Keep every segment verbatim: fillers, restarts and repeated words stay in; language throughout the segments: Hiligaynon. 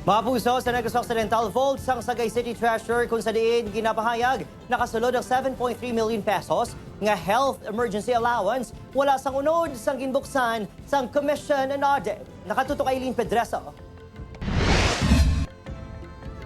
Mapuso sa Negros Occidental Vault sang Sagay City Treasurer, kung sa diin ginapahayag nakasulod ang seven point three million pesos nga health emergency allowance, wala sang unod sang ginbuksan sang Commission and Audit. Nakatutok Aileen Pedreso.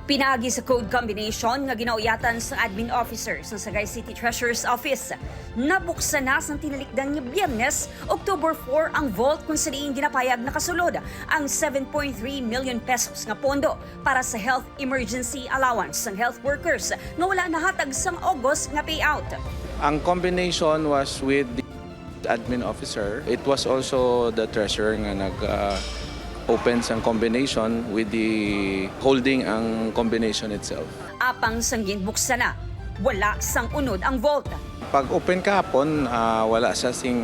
Pinaagi sa code combination nga ginauyatan sa admin officer sa Sagay City Treasurer's Office, nabuksan na sang tinalikdan nga Biyernes, October four, ang vault kung sa diin ginapayag nakasulod ang seven point three million pesos nga pondo para sa health emergency allowance sang health workers nga wala nahatag sang August nga payout. Ang combination was with the admin officer. It was also the treasurer nga nag uh, open sang combination with the holding ang combination itself. Apang sang ginbuksan na, wala sang unod ang vault. Pag open kahapon, uh, wala sa sing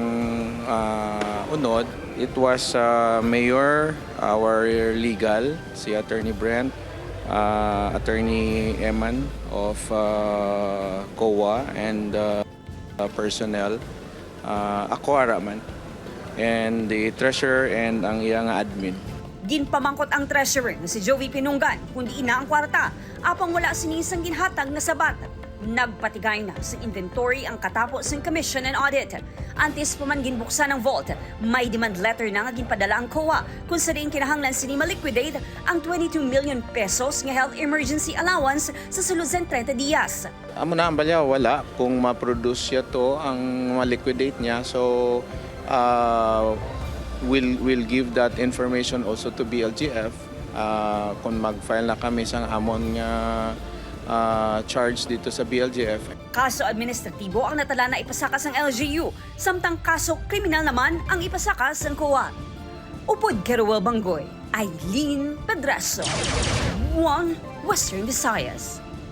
uh, unod. It was uh, Mayor, our legal, si Attorney Brent, uh, Attorney Eman of uh, COA, and uh, uh, personnel. Uh, ako ara man. And the treasurer and ang iya nga admin. Ginpamangkot ang treasurer nga si Jovi Pinungan kung diin na ang kwarta, apang wala sini sang ginhatag nga sabat. Nagpatigay na sa inventory ang katapo sang Commission and Audit. Antes pa man ginbuksan ang vault, may demand letter na nga ginpadala ang COA kung sa diin kinahanglan sini ma-liquidate ang twenty-two million pesos nga health emergency allowance sa sulod sang treinta dias. Amo na ang balyaw, wala. Kung ma-produce siya to, ang ma-liquidate niya, so uh, we'll, we'll give that information also to B L G F uh, kung mag-file na kami sang amon nga uh, charge dito sa B L G F. Kaso administratibo ang natala na ipasaka sang L G U, samtang kaso kriminal naman ang ipasaka sang COA. Upod kay Roel Banggoy, Eileen Pedraso, One Western Visayas.